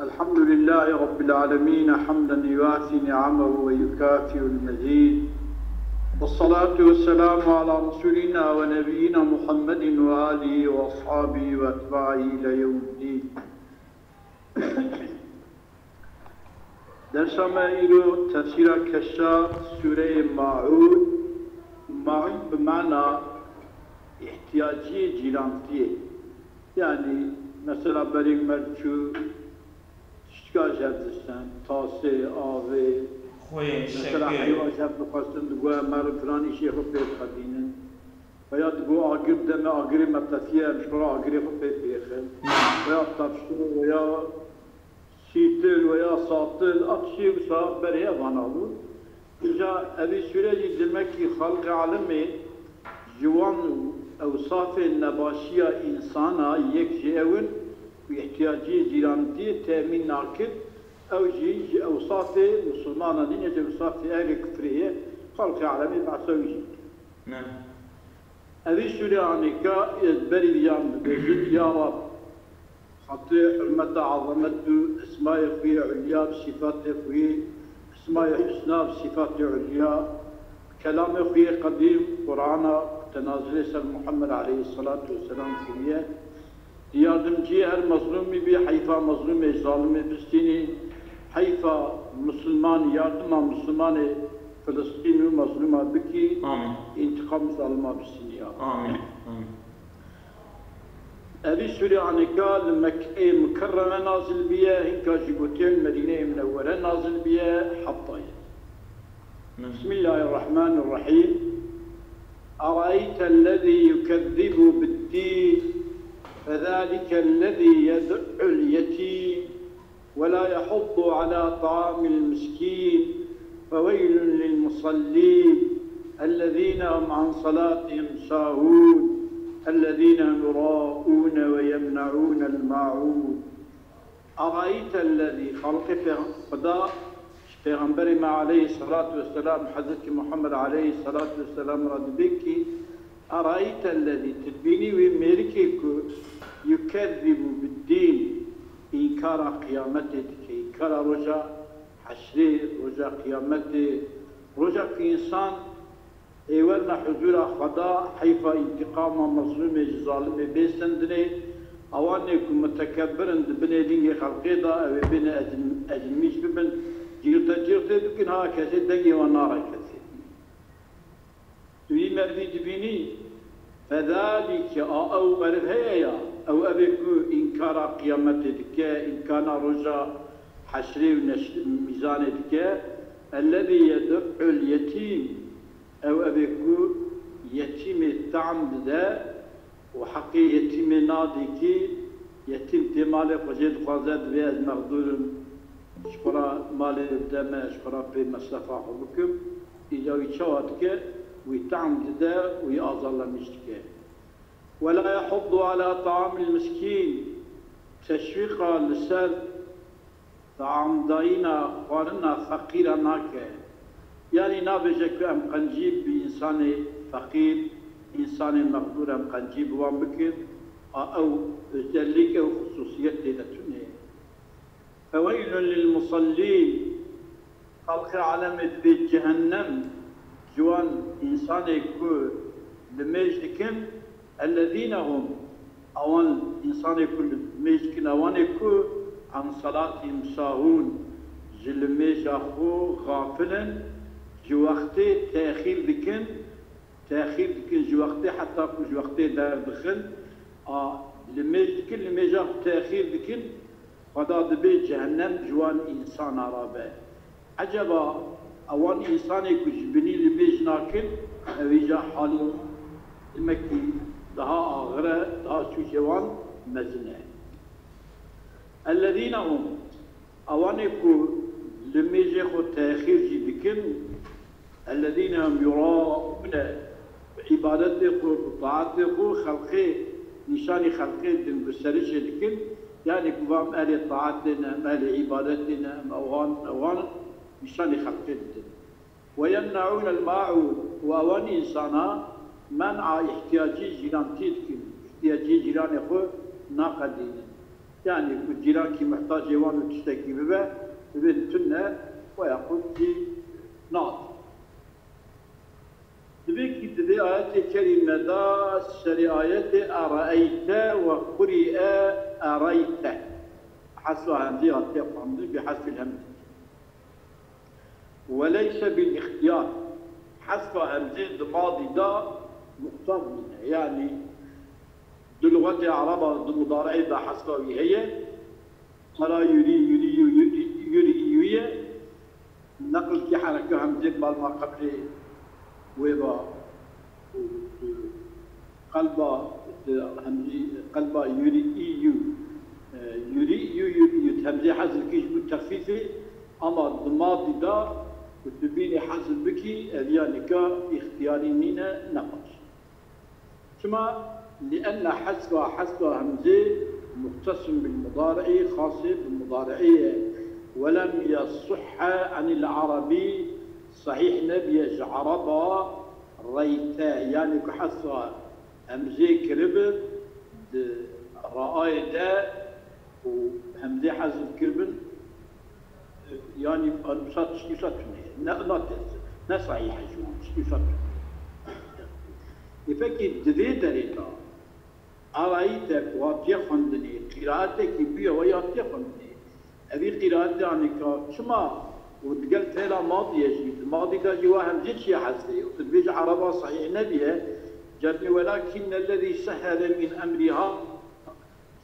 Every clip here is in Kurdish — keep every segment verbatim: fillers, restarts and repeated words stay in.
الحمد لله رب العالمين، حمدا يوافي نعمه ويكافئ المزيد. والصلاة والسلام على رسولنا ونبينا محمد وآله وأصحابه وأتباعه إلى يوم الدين. Dersa me îro tefsîra keşa sûreyê Maûn. Maûn bi mana îhtiyaciyê cîrantiyê. Yanî mesela berî me çû tiştka jev distend, tasê, avê, Xwê, mesela şekê. Heywa jev dixwestin, digot me re filan îşê xwe pê bixebînin. Veya digot agir bide me, agirê me qetiye, em ji xwe re agirê xwe pê bêxin. Veya tefşûr, veya sîtir, veya satil, a tiştê wisa berê evana bû. Îca evî sûre jî demekî xelqê alemê ji wan û ewsafên nebaşiya însana yek ji ew in û îhtiyaciyê cîranitiyê temîn nakin, ew jî ji ewsafê misilmanan nîne, ji ewsafê ehlê kufrê ye, xelqê alemê behsa wî jî dike. Ne. Evî sûre anêka ez berî yan dibêjin, ya Rab, xatirê hurmeta, ezamet û esmayê xwe yê ulya, bi sîfatê xwe yê, esmayê husna, bi sîfatê ulya, bi kelamê xwe yê qedîm, Qur'ana, ku te nazilê ser Muhammed aleyhisselatu vesselam kiriye, di yardimciyê her mezlûmî bî, heyfa mezlûmê zalimê bistînî, heyfa misilman, yardima misilmanê Filistîn û mezlûma bikî, Amîn. Întiqam zalima bistînî ya. Amîn. Amîn. Evî sûre anêka li Mekkeyê Mukerreme nazil biye, hinka jî gotiye li Medîneyê Munewwere nazil biye, heft ayet. Amîn. Bismillahirrahmanirrahîm. أرأيت الذي يكذب بالدين فذلك الذي يدع اليتيم ولا يحض على طعام المسكين فويل للمصلين الذين هم عن صلاتهم ساهون الذين هم يراءون ويمنعون الماعون. أرأيت الذي، xalqê pê-, Xuda ji Pêxemberê me aleyhisselatu vesselam, Hezretî Muhammed aleyhisselatu vesselam re dibê kî, أرأيت الذي، tu dibînî wê mêrikê ku يكذب بالدين، înkara qiyametê dike, înkara roja heşrê, roja qiyametê, roja ku însan ê werine huzûra Xweda, heyfa întiqama mezlûmê ji zalimê bê sendinê, ewanê ku mutekebbir in di binê lingê xelkê de, ew ê bêne ezil-, ezilmîş bibin, cîrte cîrtê bikin, ha kesê dengê wan nare kesê. Tu wî merivî dibînî, fedalîke, a ew meriv heye ya, ew ev ê ku înkara qiyametê dike, înkana roja heşrê û neş-, mîzanê dike, ellezî yed'ul yetîm, ew ev ê ku yetîmê tam dide û heqê yetîmê nadîkî, yetîm tê malê xwe jê dixwaze, divê ez mexdûr im, ji xwe re malê bide me, ji xwe re pê mesrefa xwe bikim, îca wî çawa dike? Wî tam dide û wî azarlemîş dike. Wela yehuddu ala taamil miskîn, teşwîqa li ser taamdayîna xwarina feqîra nake. Yanî nabêje ku em qencî bi însanê feqîr, însanê mexdûr em qencî bi wan bikin, a ew özellik, ew xusûsiyet tê de tune ye. Feweylun lil musallîn, xelqê alemê dibê cehennem ji wan însanê ku limêj dikin, ellezîne hum, ewan însanê ku limêj dikin, ewanê ku an salatihim sahûn, ji limêja xwe xafil in, ji wextê texîr dikin, texîr dikin ji wextê, heta ku ji wextê derdixin, a limêj dikin, limêja xwe texîr dikin, Xweda dibê cehennem ji wan însana re be. Eceba ewan însanê ku ji binî limêj nakin, ew îca halê wan demekî daha axir e, daha sûcê wan mezin e. Ellezîne hum, ewanê ku limêjê xwe texîr jî dikin, ellezîne hum yuraûne, bi îbadetê xwe, bi taetê xwe xelqê, nîşanî xelqê didin, guserişê dikin, yanî ku va em ehlê taetê ne, em ehlê îbadetê ne, em ewan, ewan nîşanî xelqê didin. Ve yemneûnel maûn, û ewan însana men'a îhtiyacî cîrantî dikin, îhtiyacî cîranê xwe naqedînin. Yanî ku cîrankî muhtacê wan û tiştekî bibe, dibê tune, weya qût jî nat. Divê kî di vê ayetê kerîme de serê ayetê ereeyte we qurîe ereyte. Hesfa hemzê hatiye xwendin bi hesfil hemzê. Weleyse bil îxtiyar. Hesfa hemzê di madî de muxtar nîne. Yanî di luxetê ereba di mudareyê de hesfa wî heye. Qala yurî, yurî, yurî, yurî, yurî ye. Neqlkî hereke hemzê bal ma qeblê wê ba û qelba hemzî qelba yurî, yû, yurî, yû, yurî, yû, hemzê hezf kî ji bo texfîfê, ama di madî da ku tu bînî hezf bikî, ev ya nika îxtiyarî nîne, ne baş. Çima? Lienne hesfa, hesfa hemzê muxtesin bil mudarî, xasê bi mudarî ye. Welem yesihhe anil erebî, sahîh nebiye ji ereba reyte. Yanî ku hesfa hemzê kiribin di raayê de û hemzê hezf kiribin, yanî wisa tiştî wisa tune ye. Ne, ne tez, ne sahîh e ji wan, tiştî wisa tune ye. Ê pekî di vê derê de ereyte ku hatiye xwendinê, qîraetekî bûye we hatiye xwendinê. Evî qîraetê anika çima û digel fêla madîye jî, di madî de jî we hemzê çiye hesfê û tu dibêjî ereba sahîh nebiye, cernê welakînnellezî sehhele min emrîha,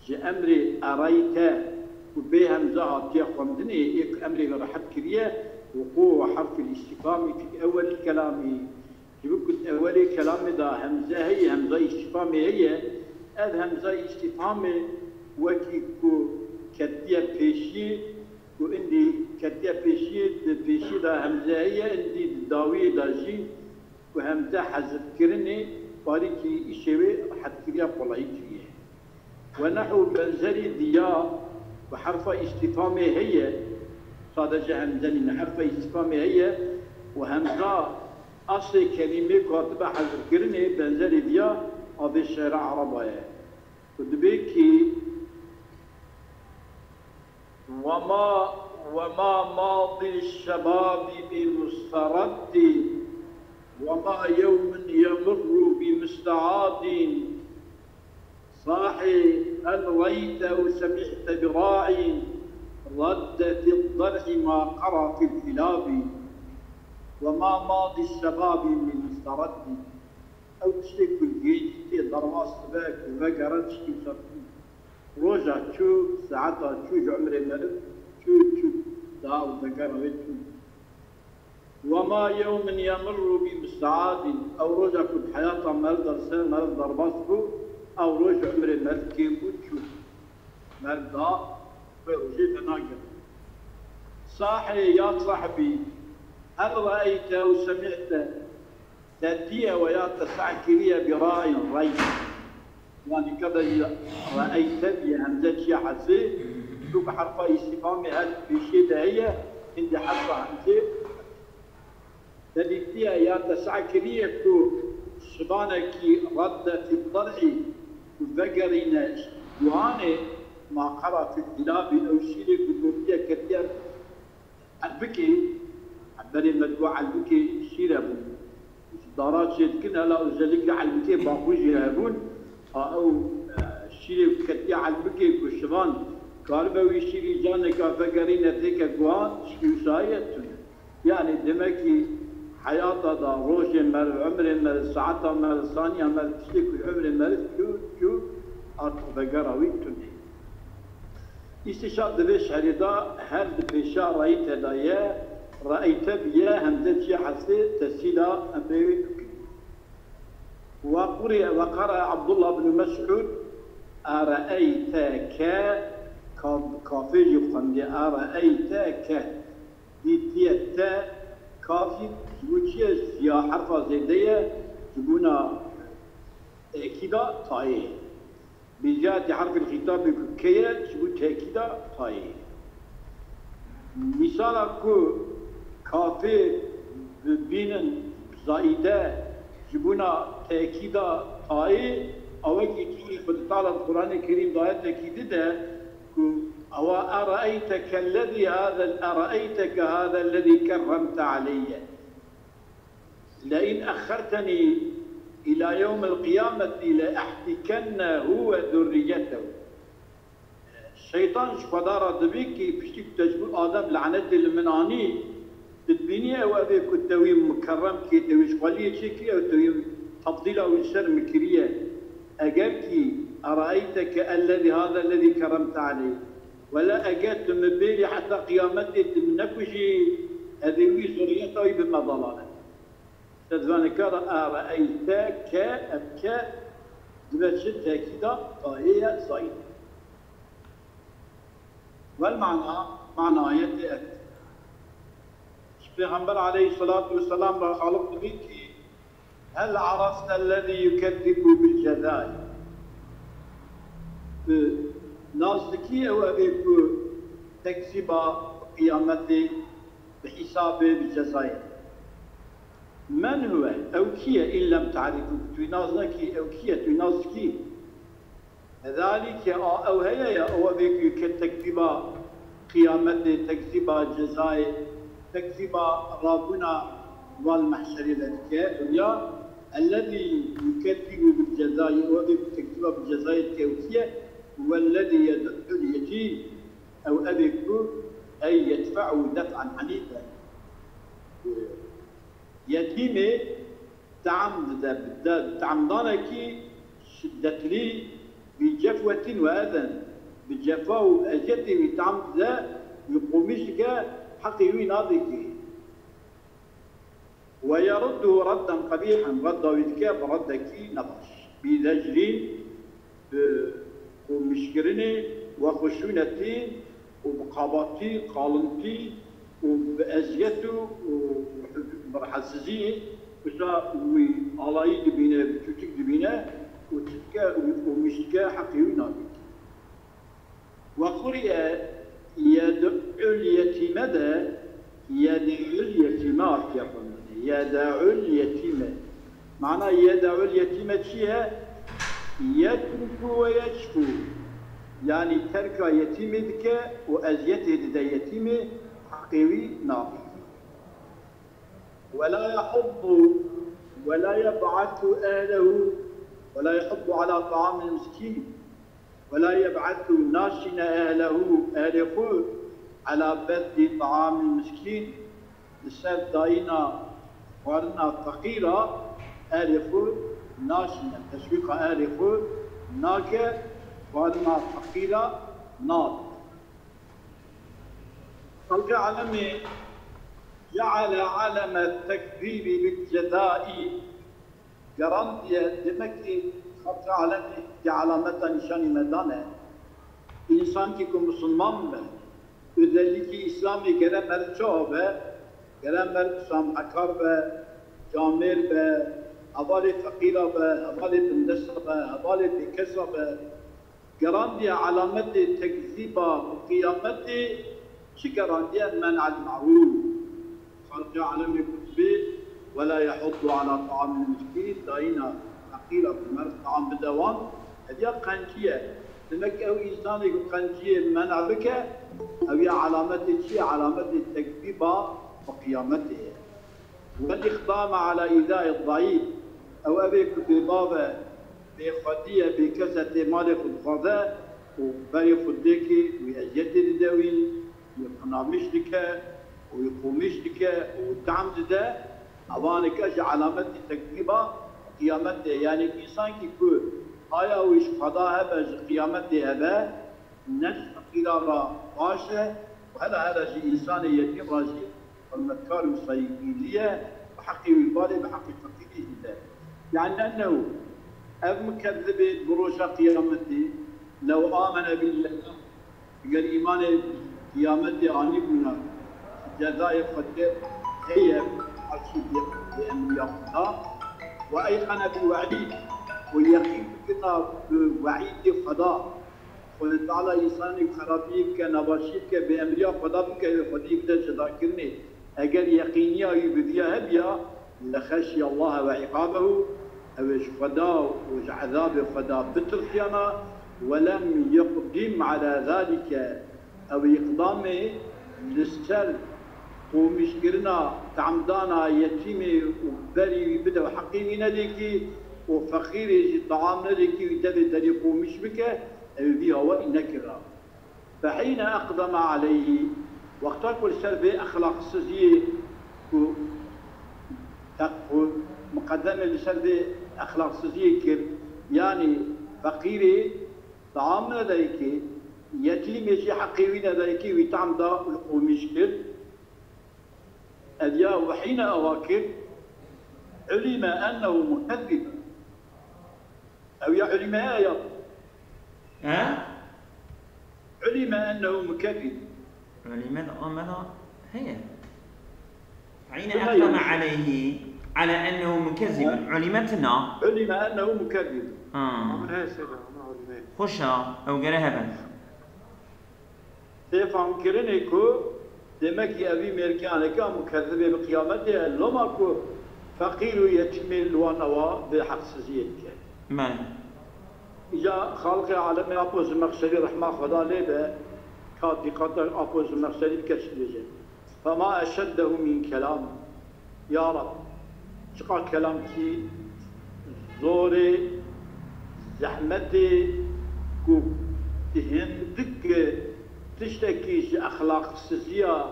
ji emrê ereyte ku bê hemze hatiye xwendinê, ê ku emrê wî rehet kiriye, wuqû herfil îstîfamî fi ewwelil kelamî, ji bo ku di ewwelê kelamê de hemze heye, hemza îstîfamê heye, ev hemza îstîfamê wekî ku ketiye pêşiyê, ku indî ketiye pêşiyê, di pêşiyê de hemze heye, indî di dawiyê de jî ku hemze hezfkirinê parîkî îşê wê rehetkiriya, kolayî kiriye. Ve nehu benzerî diya ku herfa îstîfamê heye, sadece hemze nîne, herfa îstîfamê heye û hemza aslê kelîmê ku hatibe hezfkirinê benzerî diya avê şera ereba ye. Ku dibê kî وما، وما ماضي الشباب بمسترد، وما يوم يمر بمستعاد. صاحي هل ريت أو سمعت براع رد في الضرع ما قرى في الكلاب. وما ماضي الشباب بمسترد. Ew tiştê ku li gêjî tê derbas dibe, ku vegere tiştî wisa tune. Roja çû, saeta çû ji umrê meriv çû, çû, daha ew vegera wê tune. Wema yewmin yemurru bi misaadin, ew roja ku di heyata meriv de li ser meriv derbas bû, ew roj ji umrê meriv kêm bû, çû. Meriv daha wê rojê venagirin. Sahê ya sahbî, hel reeyte ew semî'te, te dîye we ya te seh kiriye bi ra'in rey. Yanî keda jî reeyte bîye hemze çiye hesê, çû bi herfa îstîfamê her pêşiyê de heye, hindî herfa hemzê. Te dîtiye ya te seh kiriye ku şivanekî redde fi der'î, ku vegerîne guhanê, ma qera fi dilabî, ew şîrê ku gotiye ketiye Elbikê, berê me digot elbikê şîr hebûn. Ji dara çêdikin, hela özellikle elbikê baqû jî hebûn. Ha ew, e, şîrê ketiye elbikê ku şivan karibe wî şîrî caneka vegerîne têke guhan, tiştî wisa ye tune. Yanî demekî heyata da rojê meriv, umrê meriv, saeta meriv, saniya meriv, tiştê ku ji umrê meriv çû, çû, artık vegera wî tune. Îstîşar di vê şerê de her di pêşa reîte de ye, reîte bûye, hemze çiye hesê, tesîla emrê wê dikirî. Ve qurî-, ve qere Abdullah bin Mes'ud, ereeyteke, ka-, kafê jî xwendê, ereeyteke, dîtiye te, kafî, ji bo çi ye, ya herfa zêde ye, ji bona tekîda tayê. Bi ziyadetî herfil xîtabê ku ke ye, ji bo tekîda tayê. Mîsala ku kafê bibînin zaîde ji bona tekîda tayê, awekî tûrî Xwedê Teala di Quranê Kerîm de ayetê tekîdî de, Ku ewa, "Eraeyteke lezî hâze, eraeyteke hâze lezî kerremte aleyye. Lein exxertenî îlâ yewmil qiyâmetî le ehtikennehu ve zurriyetehu." Şeytan ji Xweda re dibî kî piştî ku te ji bo Adem lanetê li min anî, tu dibînî ew, ev ê ku te wî mukerrem kî, te wî ji xweliyê çêkî, ew te wî tefdîla wî li ser min kiriye. Eger kî, "Eraeyteke ellezî hâze ellezî kerremte aleyh." Wele eger tu min bêrî heta qiyametê tu min nekujî, ez ê wî zuriyeta wî bime dalalet. Te divane kara eraeyteke, ev ke dibe çi, tekîda tayê ye zayîd. Wel mana, mana ayetê ev. Ji Pêxember aleyhisselatu vesselam re Xaliq dibî kî, "Hel arafte ellezî yukezzibu bil cezai?" Tu nas dikî ew, ev ê ku tekzîba bi qiyametê, bi hîsabê, bi cezayê? Men huwe, ew kî ye, in lem ta'rifû, tu wî nas nekî, ew kî ye, tu wî nas dikî? Zalike, a ew heye ya, ew ev ê ku ke tekzîba qiyametê, tekzîba cezayê, tekzîba rabûna wan mehşerê vedike, ew ya, ellezî yukezzibu bil cezayê, ew ev ê ku tekzîba bi cezayê dike, ew kî ye? Huwellezî yed'ul yetîm, ew ev ê ku, ey yedfe'u def'an enîfen. Yetîmê tam dide, bi de-, tamdanekî şiddetlî, bi cefwetin ve eden, bi cefa û eziyetê wî tam dide, wî qomîş dike, heqê wî nadike. Ve yerudduhu redden qebîhen, redda wî dike bi reddekî nebaş. Bi zecrîn, bi qomîşkirinê, ve xuşûnetî û bi qabatî, qalintî û bi eziyet û, û bi rehetsiziyê, wisa wî alayî dibîne, bi çûçik dibîne û çi dike, wî qomîş dike, heqê wî nadike. Ve quriye yed'ul yetîme de, yed'ul yetîme hatiye xwendinê. Yed'ul yetîme. Mana yed'ul yetîme çi ye? Yetruku ve yeçfu. Yanî terka yetîmê dike û eziyetê dide yetîmê, heqê wî nabî. Ve la yahuddu ve la yeb'asu ehlehu ve la yahuddu ala ta'amil miskîn. Ve la yeb'asu, naşîne, ehlehu, ehlê xwe, ala bezli ta'amil miskîn, li ser dayîna xwarina feqîra ehlê xwe naşîne, teşwîqa ehlê xwe nake, xwarina feqîra nade. Xelqê alemê ceale aleme tekzîbî bil cezai. Gerandiye, demek ki xelqê alemê di alameta nîşanî me dane. Însankî ku misilman be, özellikî Îslamê gere meriv çawa be, gere meriv samhekar be, camêr be, hevalê feqîra be, hevalê bindesta be, hevalê bêkesa be, Gerandiye alametê tekzîba bi qiyametê çi gerandiye? Men'el ma'rûf. Xalqê alemê kutibê, "Ve la yahuddu ala ta'amil miskîn", dayîna feqîra bi meriv taam bide wan, ev ya qencî ye. Demek ew însanê ku qenciyê men'a bike, ew ya alametê çi ye? Alametê tekzîba bi qiyametê ye. Vel îqdame ala îzayê zayîf. Ew ev ê ku bêbav e, bêxwedî ye, bêkes e, tê malê xwe dixwaze û berê xwe didê kê, wî eziyetê dide wî, wî qinamîş dike û wî qomîş dike û tam dide. Evaneke ji alametî tekzîba qiyametê. Yanî însankî ku aya wî ji Xweda hebe, ji qiyametê hebe, ne ji feqîran re baş e û hela hela ji însanê yetîm re jî hurmetkar û saygîlî ye, bi heqê wî balê, bi heqê feqîrî jî de. Yani ennehu, ev mukezzibê bi roja qiyametê, lew amene billah, eger îmanê qiyametê anîbûna, cezayê Xwedê heye, arşî bi, bi emriya Xweda, ve eyqene bil we'îd, û yeqîn bikirina bi we'îdê Xweda, Xwedê Teala însanê xerabiyê bike, nebaşiyê bike, bêemriya Xweda bike, wê Xwedê bide cezakirinê. Eger yeqîniya wî bi viya hebiya, lexeşiya Allahe ve îqabehu, ew ê ji Xweda û ji ezabê Xweda bitirsiyana, Welem yuqdim ala zalike, ew îqdamê li ser qomîşkirina tamdana yetîmê û berî wî bide û heqê wî nedê kî û feqîrê jî taam nedê kî wî devê derî qomîş bike, ew vî awayî nekira. Fehîne eqdeme aleyhî, wexta ku li ser vê exlaqsiziyê ku te-, ku miqedemê li ser vê exlaqsiziyê kir, yanî feqîrê taam nedayî kî, yetîmê jî heqê wî nedayî kî, wî tam da û li qomîş kir. Ev ya wehîne ewa kir, ulîme ennehu mukezzib. Ew ya ulîme ya ya. He? Ulîme ennehu mukezzib. Ulîme de Ameda heye. Hîne Tuna eqdeme yanlış. Aleyhî ala ennehu mukezzib. He? Ulîme tuna. Ulîme ennehu mukezzib. Ha. Ama her şeyde ama ulîme. Xweş e, ew gere hebe. Tê famkirinê ku demekî evî mêrkiyaneke mukezzibê bi qiyametê ye, loma ku feqîr û yetîmê li wan ewa vê heqsiziyê dike. Belê. Îca Xaliqê alemê Apo Zimexşerî rehma Xweda lê be, ka dîqata Apo Zimexşerî bike çi dibêje. Fema eşeddehu min kelam. Ya Rab, çiqa kelamkî zorê, zehmetê ku hindik tiştekî ji exlaqsiziya,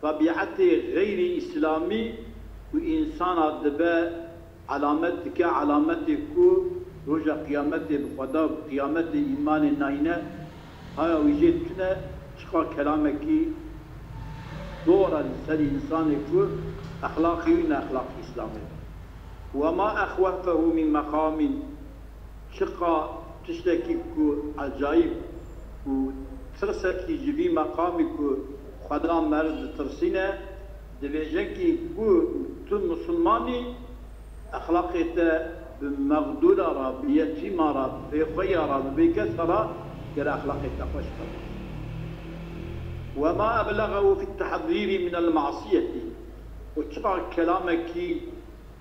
tebîetê xeyrî îslamî ku însana dibe elamet dike, elametê ku roja qiyametê bi Xweda û bi qiyametê îmanê nayne, haya wî jê tune, çiqa kelamekî dor e li ser însanê ku exlaqî wî ne exlaqî îslamê be. Wema exwefehu min meqamin, çiqa tiştekî ku ecayîb û tirsekî ji vî meqamî ku Xweda meriv ditirsîne, dibêje kî ku tu misilman î, exlaqê te bi mexdûra re, bi yetîma re, bi bêxweya re, bi bêkesa re gere exlaqê te xweş be. Wema eblexehu fit tehzîrî minel masiyetî, û çiqa kelamekî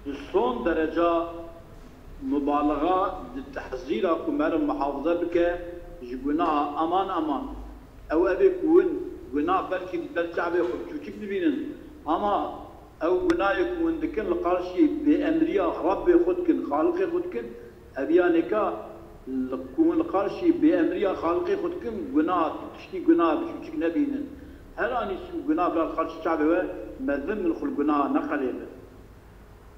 di son dereca mubalixa di tehzîra ku meriv muhafaza bike ji gunaha eman eman. Ew evê ku hûn gunah belkî di ber çavê xwe çûçik dibînin, ama ew gunahê ku hûn dikin li qarşî bêemriya Rebbê xwe dikin, Xaliqê xwe dikin, ev ya nêka li, ku hûn li qarşî bêemriya Xaliqê xwe dikin, gunah, tu tiştî gunah bi çûçik nebînin. Her anî gunah bila li qarşî çavê we mezin bin, xwe li gunaha neqelêbin.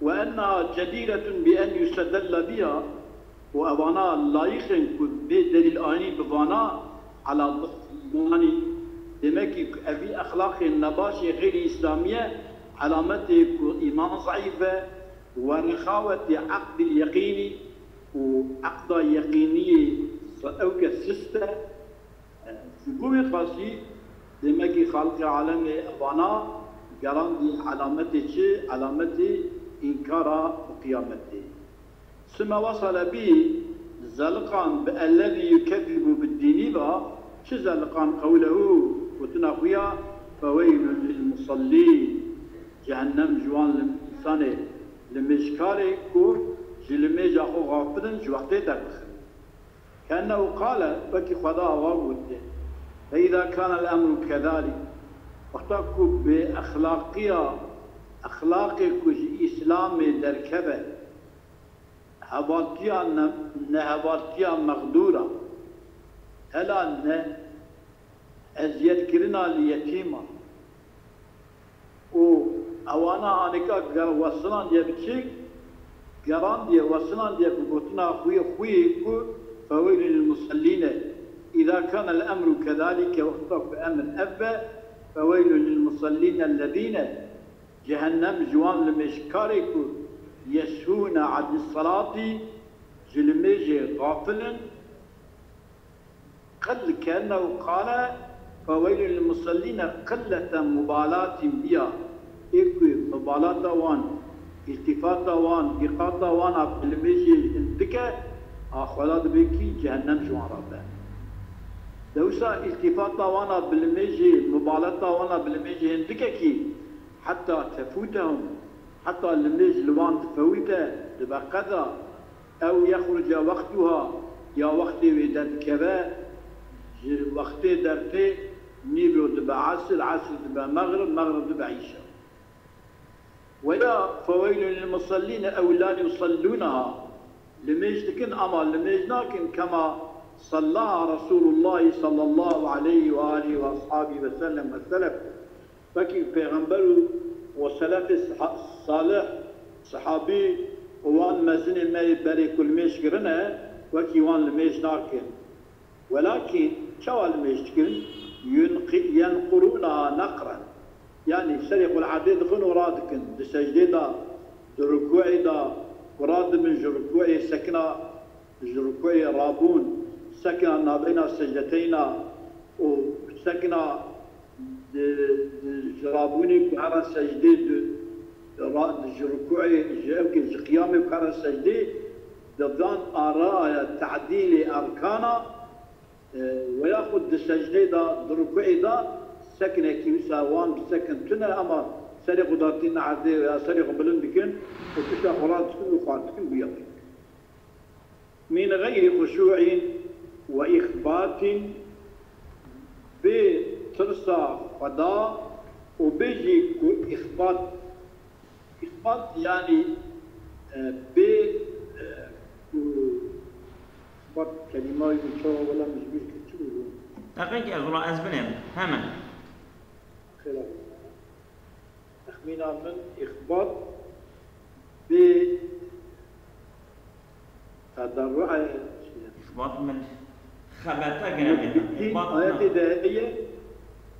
Ve enneha cedîretun bi en yustedelle biha, û evana layiq in ku bê delîl anî bi vana, ala dihf îmanî, demekî ku evî exlaqê nebaşê xeyrî îslamî ye, elametê ku îman zeîf e, ve rexawetê eqdil yeqînî, û eqda yeqîniyê ew ke sist e, Ji bo wî qasî, demekî Xaliqê alemê evana gerandî elametê çi? Elametê înkara bi qiyametê. Sime wesele bî, zeliqan bi ellezî yukezzibu biddînî ve, çi zeliqan? Qewlehu, gotina xwe ya, feweylun lil musellîn, cehennem ji wan li, însanê limêjkarê ku ji limêja xwe xafil in, ji wextê derdixin. Keennehu qale, wekî Xweda awa gotiye, Fe îza kane el-emru kezalik, wexta ku bêexlaqiya, exlaqê ku ji Îslamê derkeve, hevaltiya ne-, nehevaltiya mexdûra, hela ne eziyetkirina li yetîman, û ewana anîka ger wesilandiye bi çi? Gerandiye, wesilandiye bi gotina xwî, xwî ku, "Feweylun lil musellîne." Îza kane el emru kezalîke, wexta ku emir ev be, "Feweylun lil musellîne ellezîne." Cehennem ji wan limêjkarê ku, "Yeshûne anis salatî", ji limêjê xafil in, Qil keennehu qale, "Feweylun lil musellîne", qillete mubalatîn biya. Ê ku mubalata wan, îltîfata wan, dîqata wan a bi limêjê hindik e, a Xweda dibê kî cehennem ji wan re be. Dewsa îltîfata wan a bi limêjê, mubalata wan a bi limêjê hindik e kî, heta tefûtehum, heta limêj li wan difewite, dibe qeda, Ew yexruce wextuha, ya wextê wê derdikeve, ji wextê dertê nîvro dibe esir, esir dibe mexrib, mexrib dibe îşa. Wela feweylun lil musellîne ew la yusellûneha. Limêj dikin ama limêj nakin kema sallaha Resûlullahî sallallahu aleyhi ve alihi ve ashabî ve sellem ve selef. Wekî Pêxember û, û selefê siha-, salih, sihabî û wan mezinê me yê berê ku limêj kirine, wekî wan limêj nakin. Welakîn çawa limêj dikin? Yunqi-, yenqurûneha neqren. Yanî serê xwe li erdê dixin û radikin. Di secdê de, di rukûê de, ku radibin ji rukûê sekina, ji rukûê rabûn, sekina navbeyna secdeteyna û sekina di, di, ji rabûnê ku here secdê di, di ra-, di ji rukûê, ji ewkê ji qiyamê ku here secdê, di van araya tedîlê erkana, e, weya xwe di secdê de, di rukûê de sekinekî wisa wan bi sekin tune, ama serê xwe datîn erdê ya serê xwe bilind dikin û pişta xwe radikin û xwar dikin û yaqîn. Min xeyrî xuşû'in ve îxbatîn, bê tirsa Xweda û bê jî ku îxbat, îxbat yanî, e, bê, e, ku îxbat kelîma wî çawa wela min ji bîr kir çi bû? Deqekê ez wela ez binêm hemen. Xêra. Texmîna min îxbat bê tedarru'e. Îxbat min xebete giremê. Muthbitîn ayetê de heye.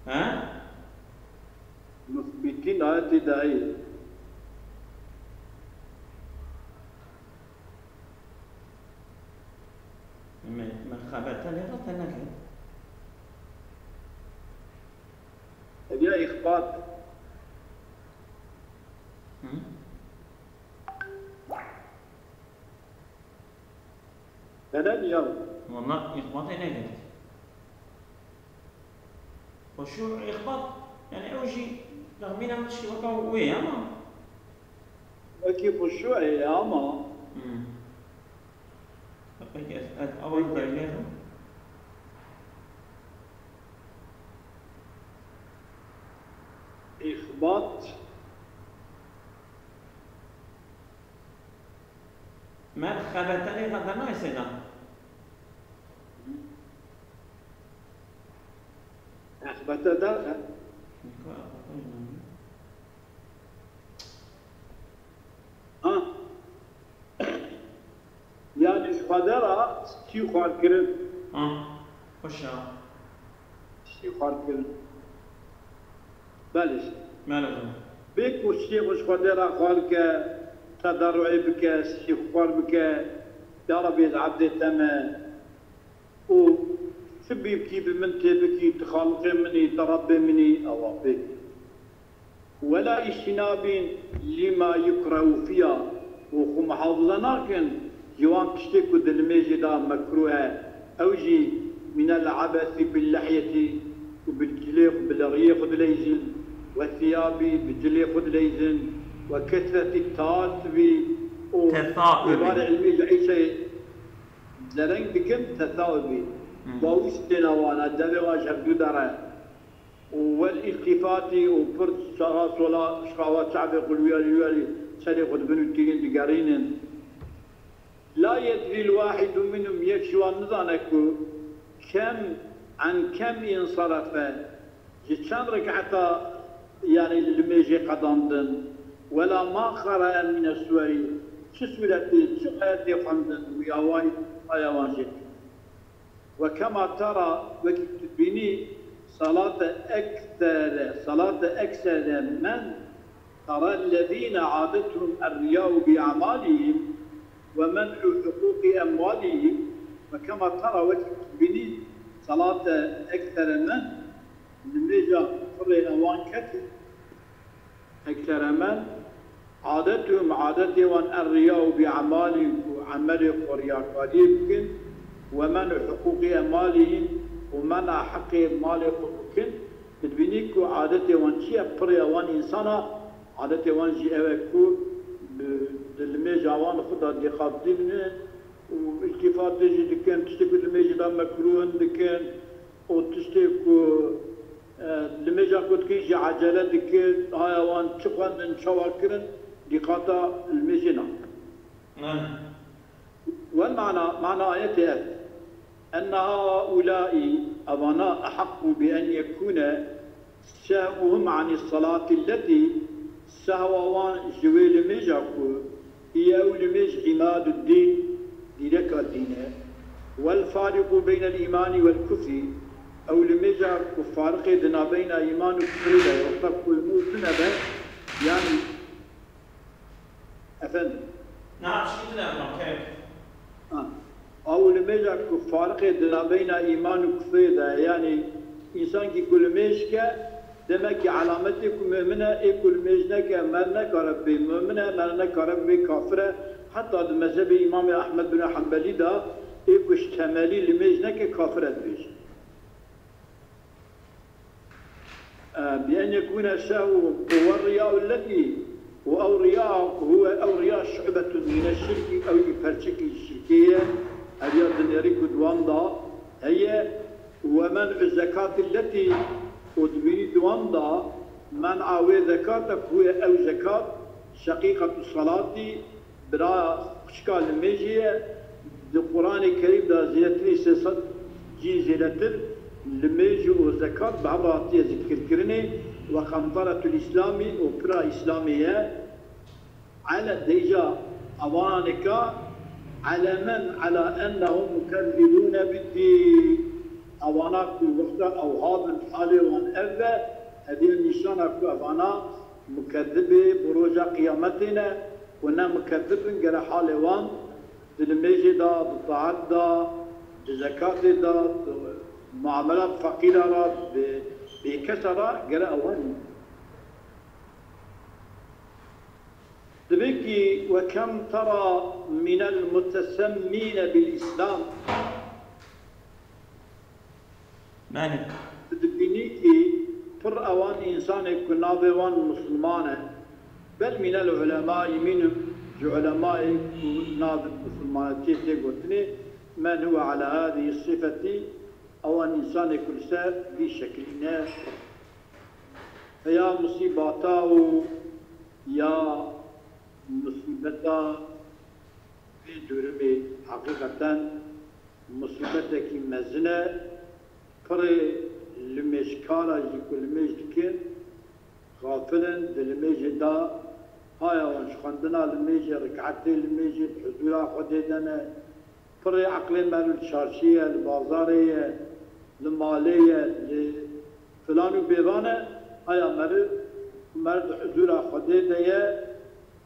He? Muthbitîn ayetê de heye. Me, me xebete lê re te neke. Ev ya îxbat. Hı? Neden ya? Valla îxbatê neke. Xuşû îxbat, yani ew jî texmîna min tiştê weka wê ye ama. Wekî xuşû ye ama. Hmm. Peki, ez, ez, ew ez dergêrim. Îxbat. Me xebetelê xwe de nayê sêda. Exbete daxe. Ha. Yani ji Xwedê re stî xwar kirin. Ha. Xweş e. Stî xwar kirin. Belê. Belê. Bê ku stî xwe ji Xwedê re xwar ke, tedarruê bike, stî xwar bike, ya Rebî ez ebdê te me. û tu bî bikî bi min tê bikî, tu Xaliqê min î, tu Rebbê min î, ewa pêk. Wela îştînabîn lîma yukrehu fîha, û xwe muhafize nakin ji wan tiştê ku di limêjê de mekrûh e, ew jî minel ebesî bil lehyetî, û bi cilê xwe, bi riyê xwe dileyzin, we thiyabî, bi cilê xwe dileyzin, we kesretî taasubî, û Tesaubî. Êvarê ilmî ji Îseyê Dereng dikin, tesaubî. Hmm. Bawîs têna wana, devê wan ji hevdû dere. Û wel îltîfatî û pir saxa sola, saxa çavê xwe li wiyalî, wiyalî serê xwe dibin û tînin digerînin. La yedrî l-wahîdu minhum, yek ji wan nizane ku kem, an kem înserefe, ji çend reketa, yanî li limêjê qedandin, wela ma qere'e mine suwerî, çi sûretê, çi ayetê xwendin, û ya wayî, aya wan jê dikir. Ve kema tera, wekî tu dibînî, salate eksere, salate eksere men, tera ellezîne adethum er-riya'u bi a'malihim ve men'u huquqi emwalihim, ve kema tera, wekî tu dibînî, salate eksere men, nimêja pirê ewan kes e. Eksere men, adetuhum, adetê wan, er-riya'u bi emalihim, ku emelê xwe riyakariyê bikin, we men'u huquqi emalihim, û mena heqê malê xwe bikin. Tu dibînî ku adetê wan çi ye? Pirê wan însana, adetê wan jî ew e ku bi, di limêja wan xwe de dêxapdînin, û îltîfatê jî dikin, tiştê ku limêjê de mekrûh in dikin û tiştê ku, e, limêja ku dikin jî ecele dikir, haya wan çi xwendin, çawa kirin, dîqata limêjê nakin. Wel mana, mana ayetê ev. Enne haulâi, evana, ehaqqu bi en yekûne sehvuhum anî salati lletî, sehwa wan ji wê limêja ku hiye ew limêj îmaduddîn, dîreka dîn e. Wel fariqu beynel îmanî wel kufrî, ew limêja ku fariqê di nabeyna îman û kufrê de ye, wexta ku limêj tune be, yanî Efendim? Na, piştî tune, Kerem. Ha. Ew limêja ku fariqê di nabeyna îman û kufrê de, yanî însankî ku limêj ke, demek ki alametê ku mumin e, ê ku limêj neke, mer nekare bê mumin e, mer nekare bê kafir e. Heta di mezhebê Îmamê Ehmed bin Hanbelî de, ê ku ji temelî limêj neke, kafir e dibêjin. Bi en yekûne şehwu û werriyau lletî û ew riya huwe ew riya şu'betun mîne şirkî, ew jî perçekî ji şirkê ye, ev ya dinêrî ku di wan da heye, we men'u zekatî lletî û dibînî di wan da men'a wê zekata ku ye ew zekat şeqîqetu salatî, bira xwişka limêjê ye. Di Quranê Kerîm de zêdetirî sê sed cî zêdetir limêj û zekat bi hev re hatiye zikirkirinê, we qenteretul Îslamî û pira Îslamê ye. Ele deyca ewana nika, ele men, ele ennehum mukezzibûne biddîn. Ewana ku wexta ew habin halê wan ev be, hediye nîşana ku evana mukezzibê bi roja qiyametê ne, ku ne mukezzib in, gere halê wan di limêjê de, di taet de, di zekatê de, di muamela bi feqîra re, bi bêkesa re gere ew herin. Dibê kî we kem tera mînel mutesemmîne bil Îslam. Mane. Tu dibînî kî pir ewan însanê ku navê wan misilman e, bel mînel ulemâ, yemînim ji ulemayê ku navê misilmanetiyê tê gotinê, men huwe ala hadî sifetî, ewan însanê ku li ser vî şekilî ne, feya musîbata û ya musîbeta vê durumê heqîqeten musîbetekî mezin e. Pirê limêjkara jî ku limêj dikin, xafil in, di limêjê de haya wan ji xwendina limêjê, riketê limêjê, di huzûra Xwedê de ne. Pirê eqlê meriv li çarşiyê ye, li bazarê ye, li malê ye, li filan û bêvan e, haya meriv, meriv di huzûra Xwedê de ye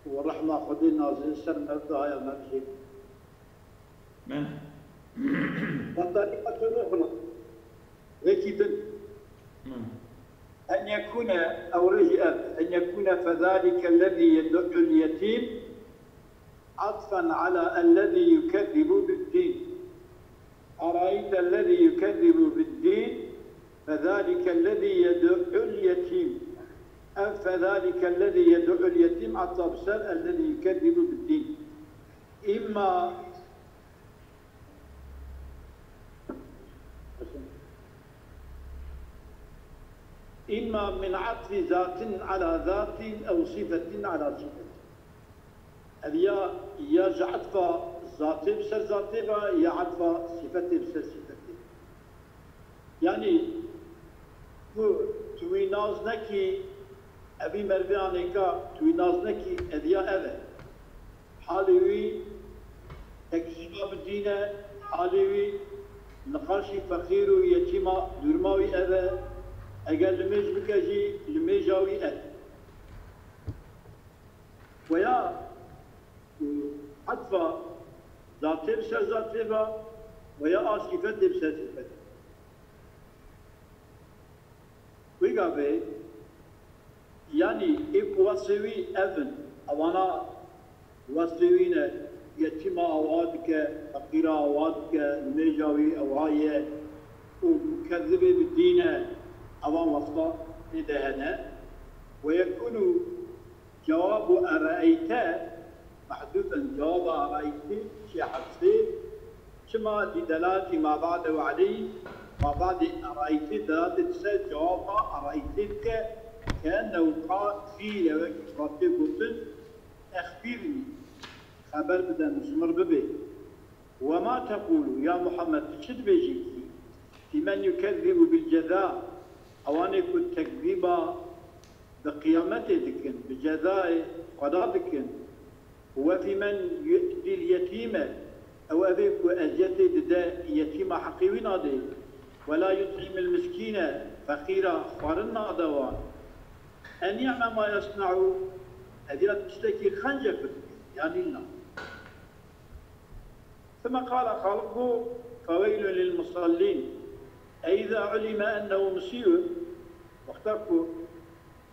û rehma Xwedê nazil ser meriv de, haya meriv jê. Min. Wexta nîqetun uxra. Wekî din. Min. En yekûne, ew rê jî ev, en yekûne fezalike lezî yedu'ul yetîm, atfen ala ellezî yukezzibu biddîn. Eraeyte ellezî yukezzibu biddîn, fezalike ellezî yedu'ul yetîm. Ev fezalike ellezî yedu'ul yetîm, atfa bi ser ellezî yukezzibu biddîn. Îmma Îmma min atfi zatin ala zatin ew sifetin ala sifetin. Ev ya, ya ji etfa zatê bi ser zatê ve, ya etfa sifetê bi ser sifetê. Yanî, ku tu wî nas nekî, evî merivê anêka tu wî nas nekî, ev ya ev e. Halê wî tekzîba bi dîn e, halê wî niqaşî feqîr û yetîma dûrma wî ev e. Eger limêj bike jî, limêja wî ev e. Weya, e, etfa zatê bi ser zatê ve, weya a sîfetê bi ser sîfetê. Wî gavê, yanî ê ku wesfê wî ev in, ewana wesfê wî ne, yetîma awa dike, feqîra awa dike, nimêja wî ewa ye û mukezzibê bi dîn e, evan wesfa tê de hene. Ve yekûnû cewabu ereeyte Mehdûf in, cewaba erayîtê, çi hersê. Çima? Lîdelaleti ma ba'dehu aleyh, ma ba'dê erayîtê delalete ser cewaba erayîtê dike, keennehu qîle, wekî xwe tê gotin, exbîrnî, xeber bide min, ji min re bibê. Wema tekûlu, ya Muhammed, tu çi dibêjî kî? Fîmen yukezzibu bil ceza, ewanê ku tekzîba bi qiyametê dikin, bi cezayê Xweda dikin. We fîmen yu'til yetîme, ew evê ku eziyetê dide yetîma heqê wî nadê. Wela yut'imil miskîne, feqîra xwarin nade wan. Eni'me ma yesne'û, ev ya tiştekî xence ku dike, yanî na. Thumma qala, Xaliq got, feweylun lil musallîn. E îza ulime ennehu musî'un, wexta ku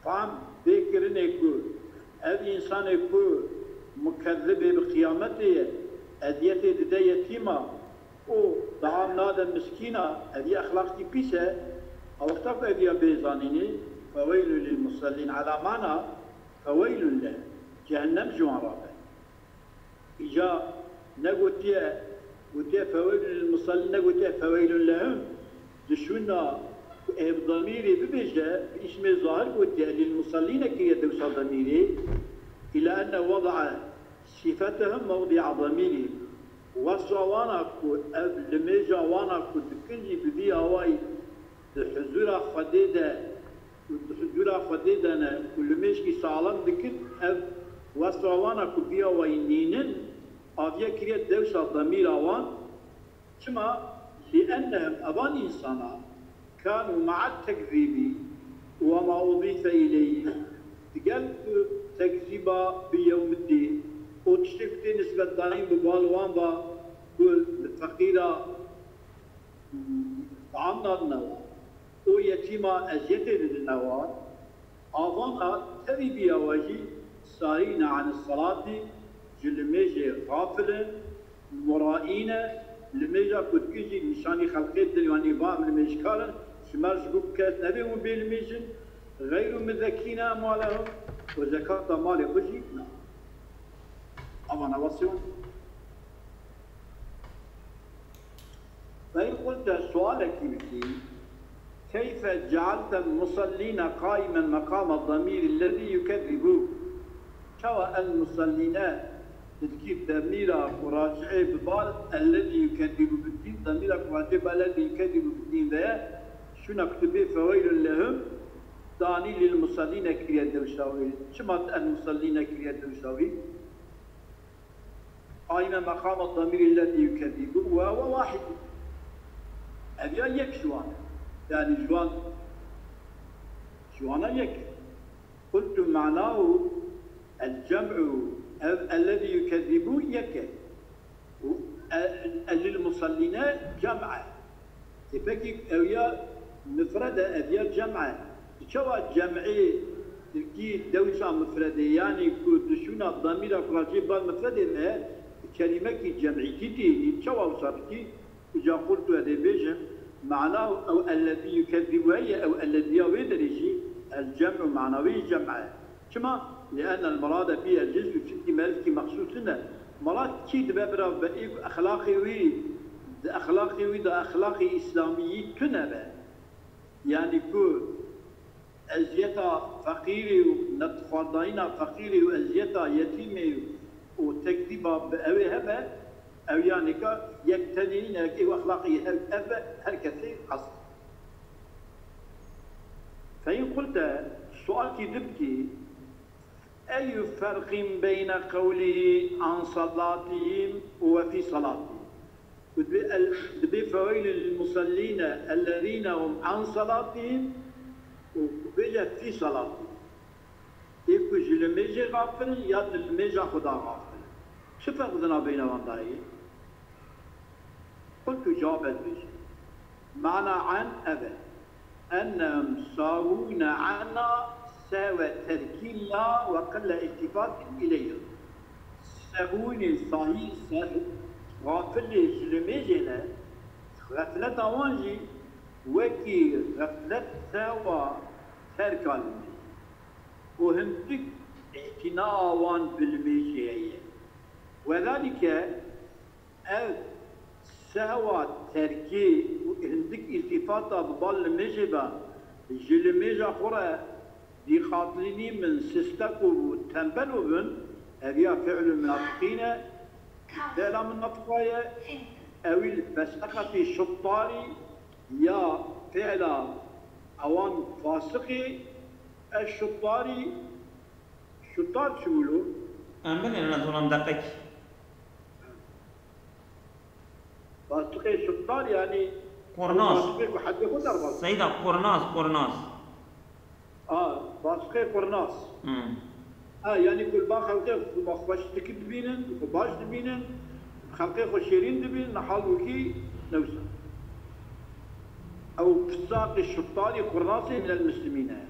fam bê kirinê ku ev însanê ku mukezzibê bi qiyametê ye, eziyetê dide yetîma û taam nade miskîna, ev ya exlaqî pîs e, a wexta ku ev ya bê zanînê, feweylun lil musallîn, ela mana feweylun leh, cehennem ji wan rabe. Îca negotiye, gotiye feweylun lil musallîn, negotiye feweylun lehum. Dişûna ku ê bi damîrê bibêje, bi îsmê zahir gotiye, lil musallîne kiriye dewsa damîrê. Îla enne weda'a sifetehum mewdi'a damîrî. Wesfa wana ku ev limêja wana ku dikin jî bi vî awayî di huzûra Xwedê de û di huzûra Xwedê de ne û limêjkî saxlem dikin, ev wesfa wana ku vî awayî nînin, aviye kiriye dewsa damîra wan. Çima? Liennehum, evan însana, kanu ma'a tekzîbî û ma udîfe îleyhî, digel ku tekzîba bi yewmiddîn û tiştê ku tê nisbetdayîn bi bal wan ve ku li feqîra taam nadine wan û yetîma eziyetê didine wan, avana tevî biya we jî sahîne anis selatî, ji limêjê xafil in, muraîne, limêja ku dikin jî nîşanî xelqê didin, yanî va em limêjkar in, ji me re ji bo kes nebê hûn bê limêj in, xeyru muzekîne emwalehum, û zekata malê xwe jî na. Avana wesî wan. Fe in qulte, sualekî bikî, keyfe cealtel musellîne qaimen meqama damîrî lezî yukezzibû? Çawa el musellîne dikî demîra ku raci'ê bi bal ellezî yukezzibû bikî, demîra ku raci'ê bi ellezî yukezzibû bikî de ye, şûna ku tu bê feweylun lehum, danî lil musellîne kiriye dewsa wî. Çima tu el musellîne kiriye dewsa wî? Qaîme meqama damîrî lezî yukezzibû we we wahid. Ev ya yek ji wan e. Yanî ji wan, ji wana yek e. Qultu manahu el cem'u, ev ellezî yukezzibû yek e. Û e, e lil musellîne cem' e. Ê pekî ew ya mifred e, ev ya cem' e. Çawa cem'ê tirkî dewsa mifredê, yanî ku dişûna damîra ku racê bar mifredê me, kerîmekî cem'îtî tê, çawa wisa bikî? Îca qultu, ez ê bêjim, manahu ew ellezî yukezzibû heye, ew ellezîya wê derê jî el cem'u mana wê jî cem' e. Çima? Liennel mirade bî el cinsû, çimkî merivkî mexsûs tune. Mirad kî dibe bira be ê ku exlaqê wî, di exlaqê wî de exlaqê îslamiyî tune be. Yanî ku eziyeta feqîrê û netxwardayîna feqîrê û eziyeta yetîmê û tekzîba bi ewê hebe, ew ya nika yek tenê nîne, yekê û exlaqê her ev be, her kesê ast. Fe in qulte, sualkî dibkî, Eyyu ferqin beyne qewlihî an salatihim û we fî salatihim? Û dibê el, dibê feweylun lil musellîne ellezîne hum an salatihim û bêje fî salatihim. Ê ku ji limêjê xafil in ya di limêja xwe de xafil in. Çi ferq di navbeyna wan de heye? Qultu, cewab ez bêjim. Mana an ev e. Ennehum sawûne anna sehwe terkîn la ve qille iltifatin ileyha. Sehûnê sahî ser xafilê ji limêjê ne, xefleta wan jî wekî xeflet sehwa terka limêjê. û hindik îtînaa wan bi limêjê heye. Wedalîke ev sehwa terkî û hindik îltîfata bi bal limêjê de ji limêja xwe re dîqatlînî min sisteko û tembelo bin, ev ya fi'lu munafiqîn e, fi'la munafiqa ye, ewî li feseqetî şuttarî ya fi'la ewan fasiqî, ez şuttarî, şuttar çi bûlo? Em binêrin ez olam deqek. Fasiqê şuttar yani Qurnaz. Fasiqê ku hedê xwe derbas. Seyda qurnaz, qurnaz. A, fasiqê qurnaz. Hmm. Ha, yani ku li ba xelkê xwe xweş dikî dibînin, xwe baş dibînin, xelkê xwe şêrîn dibînin, hal wekî newsa. Ew fisaqê şuttarî qurnazê minel muslimîn e.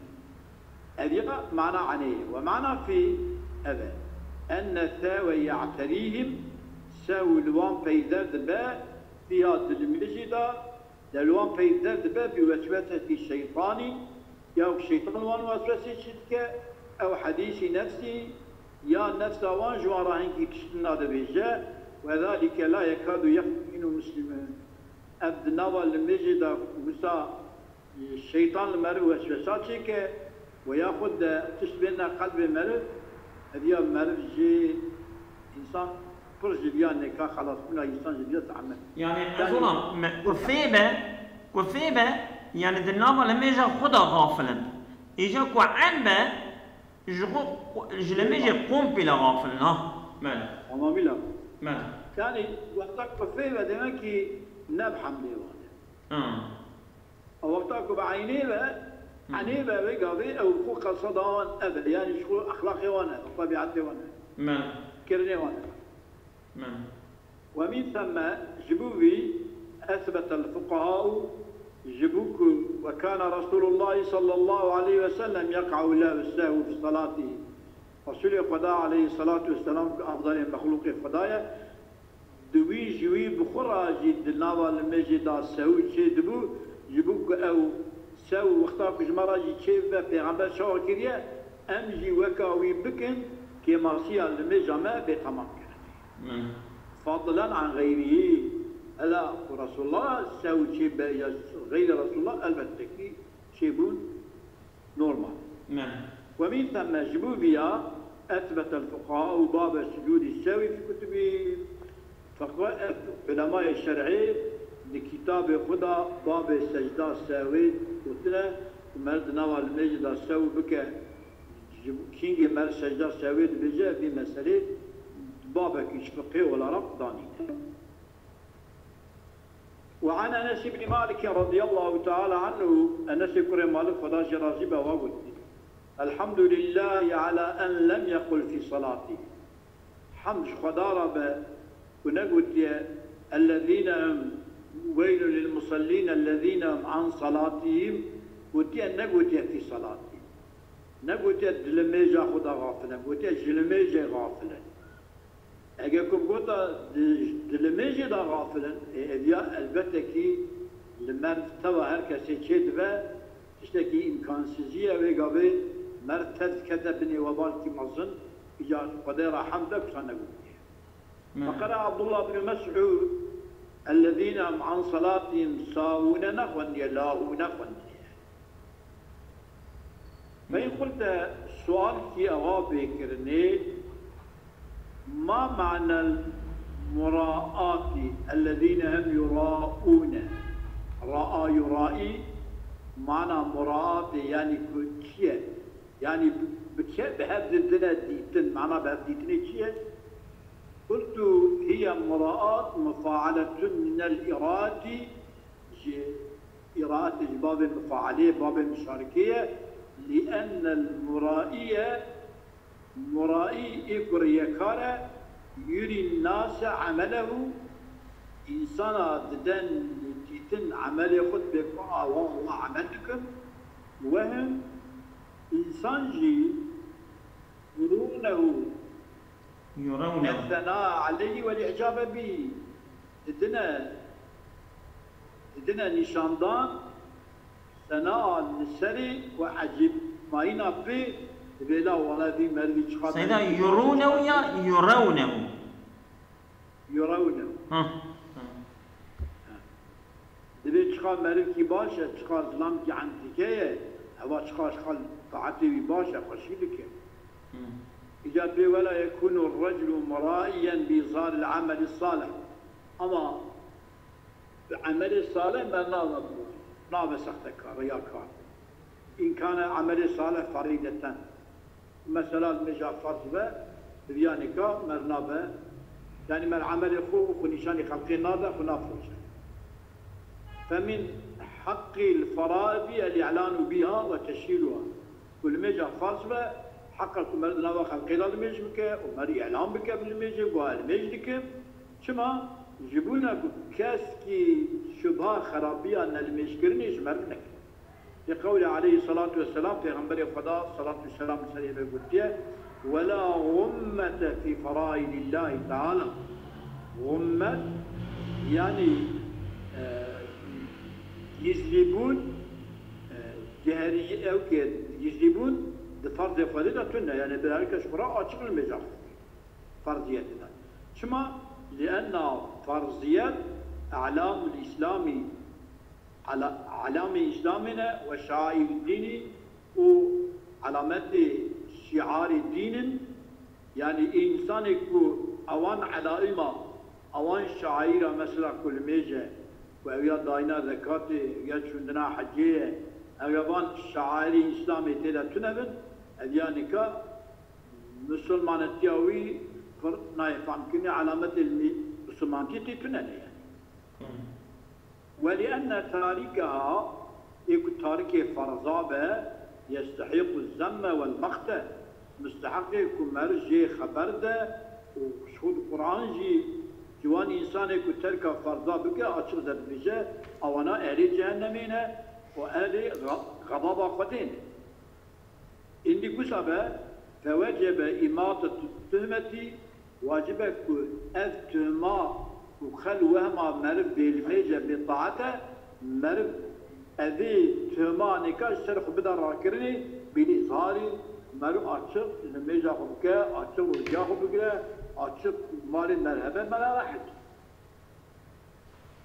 Ev ya mana anê ye. Ve mana fî ev e. Enne sewe ya'terîhim, sew li wan peyder dibe, fiha di limêjî de, de li wan peyder dibe bi weswesetî şeytanî, ya şeytan wan weswesê çi dike, ew hedîsî nefsî, ya nefsa wan ji wan re hingî tiştin nadibêje, ve zalike la yekadu yef'lu muslimun. Ev di nava limêjê de wisa Şeytan li meriv weswesa çêke û yaxud de tişt bêne qelbê meriv, hediya meriv jê însan pir ji viya nêka xelasbûna însan ji viya zehmet. Yani ez olam me ku fê be, ku fê be, yani di nava limêja xwe de xafil in. Îja ku en be, ji xwe, ji limêjê kompîle xafil in, ha. Mele. Tamamîla. Mele. Yani wexta ku fê be demek ki ne bi hemdê wan e. Ha. Ew wexta ku bi eynê be, Hı. enê be, vê gavê ew xwe qeseda wan ev e, yanî ji xwe exlaqê wan e, tebiatê wan e, Me. kirinê wan e. Me. Ve min themme, ji bo vî, esbetel fuqahau, ji bo ku, ve kana Resulullahi sallallahu aleyhi ve sellem yek'u lehu sehvu fi salatihi. Resulê Xweda aleyhissalatu vesselam ku afdalê mexlûqê Xweda ye, Di wî ji wî bi xwe re jî di nava limêjê de sew çê dibû, ji bo ku ew sew wexta ku ji me re jî çê bibe, Pêxember çawa kiriye, em jî weka wî bikin, kêmasiya limêja me bê temam kirinê. Hmm. Fadlen an xeyrihî, hela ku Resulullah sew çê be ya xeyrê Resulullah, elbette ki çêbûn Normal. Me. Ve min themme, ji bo viya, ethbetel fuqahau babe sucûdî sewî fi kutubî. Feqe-, ulemayê şer'î di kitabê xwe de babê secda sewê gotine, ku mer di nava limêjê de sew bike, ji kîngê mer secda sewê dibêje, vî meselê babekî ji fiqhê olarak danîne. وعن أنس بن مالك رضي الله تعالى عنه، Enesê kurê Malik, Xweda jê razî be, wa gotî: الحمد لله على أن لم يقل في صلاته. Hemd ji Xweda re be ku negotiye: الذين هم، ويل للمصلين الذين هم عن صلاتهم، gotiye, negotiye في صلاتهم. Negotiye di limêja xwe de xafil in, gotiye ji limêjê xafil in. Eger ku bigota di, di limêjê de xafil in, ê, ev ya elbette kî li mer teva her kesê çê dibe, tiştekî îmkansizî ye, vê gavê mer tev dikete binê webalkî mezin, îcar Xwedê re hemd e, wisa negotiye. Me. Feqera Abdullah bin Mes'ud, الذين هم عن صلاتهم ساهون nexwendiye, lahûne xwendiye. Fein qulte, sualkî ewa bê kirinê, ma manel muraatî ellezîne hum yuraûne? Raa yuraî, mana muraatê, yanî ku çi ye? Yanî bi, bi çi, bi hev didine dîtin, mana bi hev dîtinê çi ye? Qultu hiye muraat mufaaletun minel îraatî, ji îraatê, ji babê mifaelê, babê muşarekê ye. Lîennel muraiye, muraî ê ku riyekar e, yurî nase emelehu, însana diden dîtin emelê xwe, dibê ku awa, awa emel dikim. Wehim, însan jî yurûnehu, Yurûnehu. Ethena aleyhi vel i'cabe bî. Didine, didine nîşandan, sena li serê û ecêbmayîna pê, dibê la wele vî merivî çiqas Seyda, yurûnehu ya yurewnehu? يرونه. Ha. Divê çiqas merivkî baş e, çiqas zilamkî entîke ye, heva çiqas xal taetê wî baş e, xweşî dike. Îca pê ولا يكون الرجل مرائيا بإظهار العمل الصالح. Ama bi emelê salih me nabe bu, nabe sextekar, riyakar. İmkana emelê salih ferîdeten. Mesela nimêja ferz be, bi viya nika mer nabe, yanî mer emelê xwe û xwe nîşanî xelkê nade, xwe nafiroşe. فمن حق الفرائض الإعلان بها وتشهيرها. Ku nimêja ferz be, heqa ku mer di nava xelkê de nimêj bike û mer îlan bike bi nimêjê, guha nimêj dikim. Çima? Ji bona ku keskî şubha xerabiya nenimêjkirinê ji mer bineke. Li qewlê aleyhî salatu vesselam, Pêxemberê Xweda, salat û selam li serê be, gotiye, "Wela gummete fî feraîdillahî teala." Gummet, yanî, e, gizlîbûn, e, geherî-, ew ke gizlîbûn di ferzê Xwedê de tune, yanî bi her kes xwe re açiq li mêja Xwedê. Ferziyetê de. Çima? Lienna ferziyet elamul îslamî Ela-, elamê Îslamê ne we şaîr dînî û elametê şiarê dîn in. Yanî însanê ku ewan elaîma, ewan şaîra mesela ku limêj e, ku ew ya dayîna zekatê, ew ya çûndina hecê ye, ew ya van şairê Îslamê tê de tune bin, ev ya nika misilmanetiya wî pir nayê famkirinê, elametê li mî-, misilmantiyê tê tune ne yani. ولأن تاركها، ê ku tarikê ferza be, يستحق الذم والمقت، misteheqê ku meriv jê xeber de û ji xwe di Quran jî ji wan însanê ku terka ferza bike açiq de dibêje, ewana ehlê cehennemê ne û ehlê xe-, xebaba Xwedê ne. Îndî gusa be, fewecebe îmatetu tuhmetî, wacib e ku ev tuhma û xel û wehma meriv bêlimêj e, bêtaet e, meriv evê tuhma nêka ji ser xwe bide rakirinê, bîlî zarî, meriv açiq limêja xwe bike, açiq rojiya xwe bigire, açiq malê merhebe mera rehet.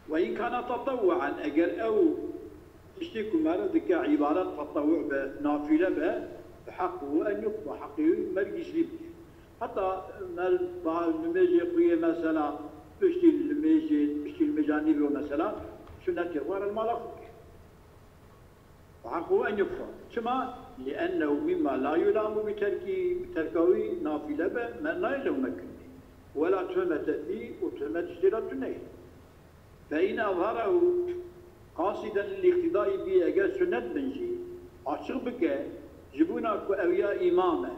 وإن كان تطوعا، eger ew tiştê ku meriv dike îbadet tetewû be, nafîle be, bi heq û en yukba, heqê wî mer gizlî bike. Heta mer ba nimêjê xwe yê mesela piştî nimêjê, piştî nimêja nîvro mesela, sunetê xwe re li mala xwe bike. Ve heqû en yukfa. Çima? Liennehu mimma la yulamu bi terkî, bi terka wî nafîle be, me nayê lewmekirinê. Wela tuhmete fî û tuhmet ji tê re tune ye. Fe in ezherehu qasiden lil îqtîdayî bî, eger sunet bin jî, açiq bike, ji bona ku ew ya îmam e,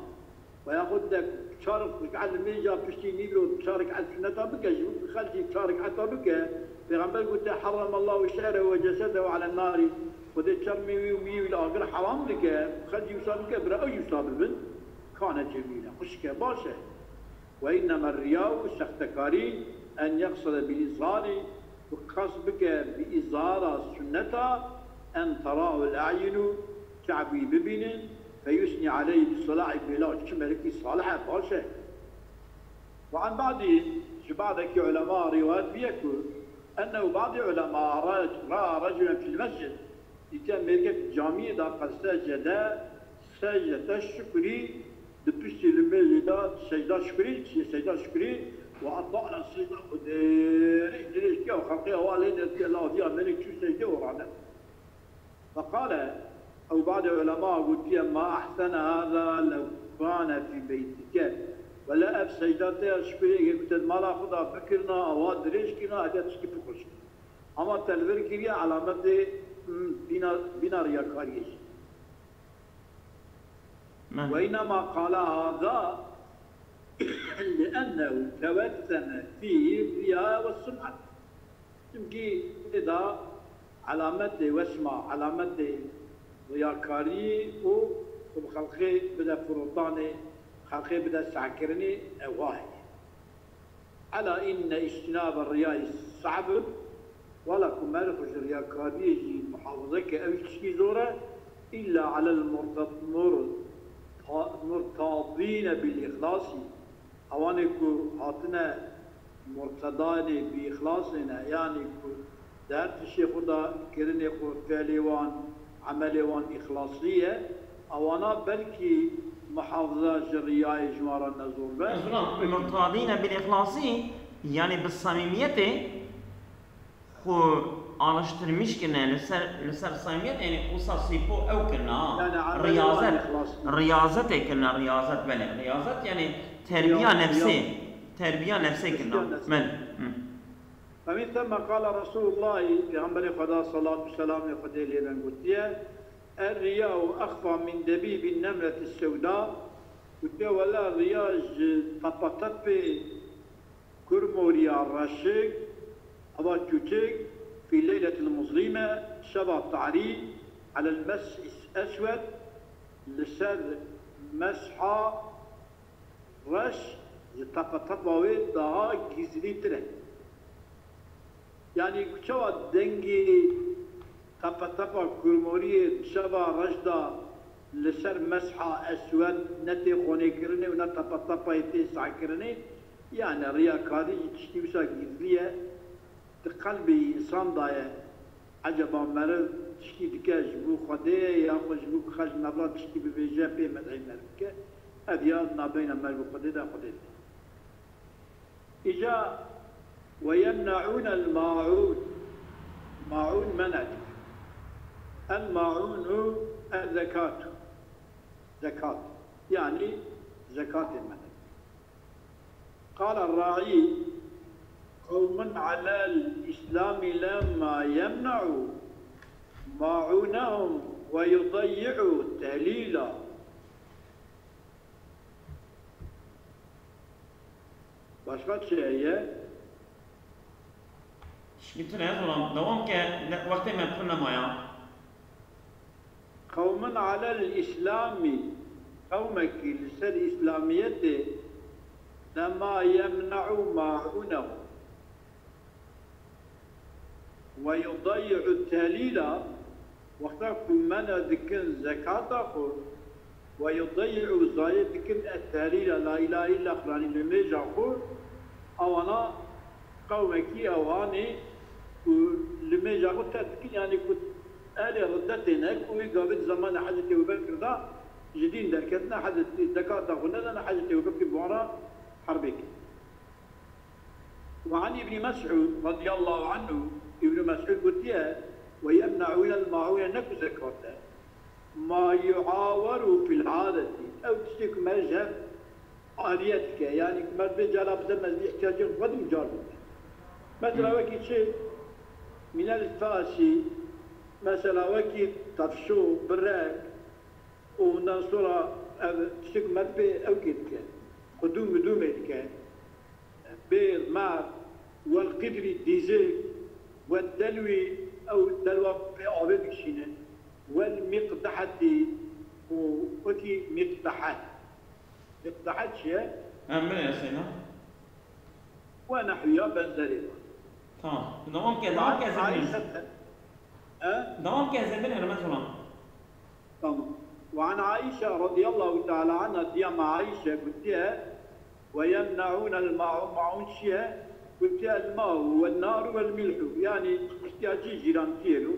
Ve yaxud de çar rik'et li mêja piştî nîvro çar rik'et suneta bike, ji bo xelkî çar rik'eta bike. Pêxember gote, "Harramallahu şe'rehu ve cesedehu alen nari." Xwedê çermê wî û miyê wî li agir heram dike. Xelkî wisa bike, bira ew jî wisa bibin. Kane cemîle, xweşik e, baş e. Ve innema riyau, sextekarî, en yeqside bil izharî, ku qasd bike bi izhara sunneta, en terahul e'yunu, çav wî bibînin, feyusnî aleyh bi salahî, bêla çi melekî salih e, baş e. Ve an ba'dî, ji ba'dekî ulema rîwayet bûye ku ennehu ba'dî ulema ra, ra reculen fil mescid, dîtiye mêrkek camiyê de qed secde, secdete şukrî, di piştî limêjê de secda şukrî, çi secda şukrî, ve etala secda xwe dirêj, dirêj kiriye û xelqê hewa lê dertiye, laviya mêrik çû secdê û rane. Feqale, ew badê ulema gotiye, "Ma ehsene hâzâ lew kâne fî beytike." Wele ev secda te ya şukrê eger ku te di mala xwe de bikirina, ewa dirêj kirina, hetiya tişkî pir xweş. Ama te li vir kiriye, alametê, hmm, bîna, bîna riyakariyê jî. Meh. Ve innema qale hâzâ liennehu tewesseme fîhî riya ve sum'et. Çimkî tê de alametê wesma, alametê riyakarî û xwe bi xelqê bide firotanê, xelqê bide sehkirinê, ew wa heye. Ela inne îctînabe riyayî se'bun, wela ku meriv ji riyakariyê jî muhafaza ke, ew jî tişkî zor e, îlla alel murta-, murta-, murtadîne bil îxlasî, ewanê ku hatine murtedanê bi îxlasê ne, yanî ku di her tiştê xwe de kirinê xwe, fiilê wan, emelê wan îxlasî ye, ewana belkî muhafiza ji riyayê ji wan re ne zor be. Murtadîne bil îxlasî, yanî bi samîmiyetê xwe alıştırmış kirine, li ser, li ser samîmiyet, yanî wisa sîpo ew kirine, ha. Yanî emelê wan Riyazet, îxlasî. Riyazetê kirine, riyazet, belê. Riyazet, yanî terbiya Riya-, nefsê, riya-, terbiya nefsê terbiya kirine. Nefsê. Belê. Hı. Ve min themme qala Resulullahî, Pêxemberê Xweda, salatu selamê Xwedê lê ben, gotiye, "Er-riya'u exfa min debîbin nemleti sewda." Gotiye, wela riya ji tepetepê kurmoriya reşik, eva çûçik, fî leyletil muzlîme, şeva tarî, alel mes'is eswed, li ser mesha reş ji tepetepa wê daha gizlîtir e. Yanî ku çawa dengê tepetepa kurmoriyê di şeva reş de li ser mesha eswed ne tê xonêkirinê û ne tepetepayê tê sehkirinê, yanî riyakarî jî tiştî wisa gizlî ye, di qelbê însan de ye. Ecaba meriv tiştî dike ji bo Xwedê ye, yaxwe ji bo ku xelk navra tiştî bibêje, pê medhê meriv bike? Ev ya nabeyna meriv û Xwedê de, Xwedê de. Îca, "Ve yemne'ûnel ma'ûn." Ma'ûn men'e dike. El ma'ûnu ez zekatu. Zekat. Yanî zekatê men'e dike. Qala Raî, "Qewmun alel îslamî lemma yemne'û ma'ûnehum ve yudeyyi'û tehlîla." Başka çi heye? Tişkî tune ez olam. Dewam ke, ne, wextê me pir nemaya. Qewmin alel îslamî, qewmekî li ser îslamiyetê, lema yemne'u ma'ûnehu ve yudeyyi'u telîla, wexta ku mena dikin zekata xwe, ve yudeyyi'u, zayê dikin, et-telîla, la îlahe illa xwe, yanî limêja xwe, ewana qewmekî ew anê ku limêja xwe terk dikin, yanî ku ehlê riddetê ne, ku wî gavê di zemanê Hezretî Ebûbekir de ji dîn derketine, Hezretî zekata xwe nedane, Hezretî Ebûbekir bi wan re herbê kir. Ve an Îbnî Mes'ûd radiyallahu anhu, Îbnî Mes'ûd gotiye, "Ve yemne'ûnel ma'ûne", ne ku zekat e. Ma yu'aweru fil adeti. Ew tiştê ku me ji hev ariye dike. Yanî ku me bê cala bize me zî ihtiyacê xwe xwedî micar bike. Mesela Hı. wekî çi? Minel fasî, mesela wekî tefşo, birek, û ondan sonra ev tiştê ku me pê ew kê dike. Xudûm midûmê dike. Bêr, mar, wel qidrî, dîzik, we delwî, ew delwa pê avê dikişîne. Wel miqdehetî û wekî miqdehet. Miqdehet çi ye? Em binêre Seyda. We nehwiya benzerê wan. Tamam. Dewam ke, dewam ke, ez ê binêrim. Ayşe, he? Dewam ke, ez ê binêrim, ez olam. Tamam. Ve an Aişe radiyallahu teala anha, diya me Aişe gotiye, "Ve yemne'ûnel ma'û", ma'ûn çi ye? Gotiye, "El ma'u ve naru vel milhu." Yanî ihtiyacî cîrantiyê lo.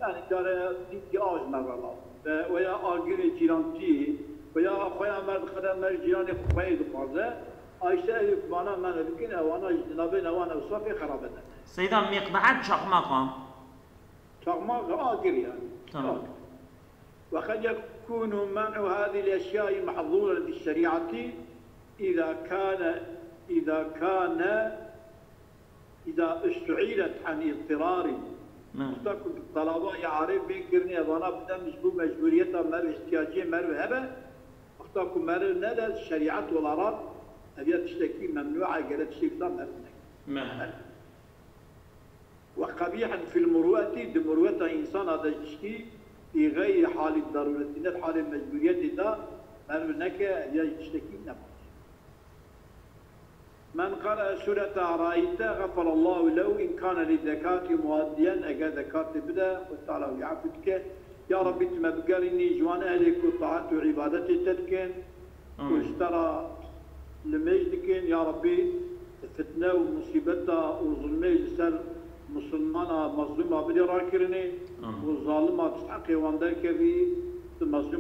Yanî care dî av ji me re lazim be. Ve ya agirê cîrantiyê, ve ya xwe ya me dixire me cîranê xwe yê dixwaze. Ayşe ev mana me dikin, ewana ji navê newan ewsafê xerabe ne. Seyda, miqdehet çakmak a. Çakmak agir yani. Tamam. Agir. وقد يكون منع هذه الأشياء محظورا في الشريعة إذا كان، إذا كان، إذا استعيرت عن اضطرار. Hı. Wexta ku bi talaba ya arê bê kirinê, evana bidem ji bo mecburiyeta meriv, ihtiyacê meriv hebe, wexta ku meriv nede, şerîet olarak ev ya tiştekî memnû e, gere tiştekî wisa meriv neke. Hı. Meriv. وقبيحا في المروءة، di murweta însana de tiştî في غير حال الضرورة، ne di halê mecbûriyetê de meriv neke, ya jî tiştekî ne baş. من قرأ سورة أرأيت غفر الله له إن كان للزكاة مؤديا، eger zekatê bide, Xwedê Teala wî efû dike. Ya Rabbî, tu me bigerînî ji wan ehlê ku taet û îbadetê te dikin, Amîn. Û ji te re limêj dikin, ya Rabbî, tu fitne û musîbeta û zulmê ji ser misilmana mezlûma bidê rakirinê û zalima tu heqê wan derkevî, tu mezlûm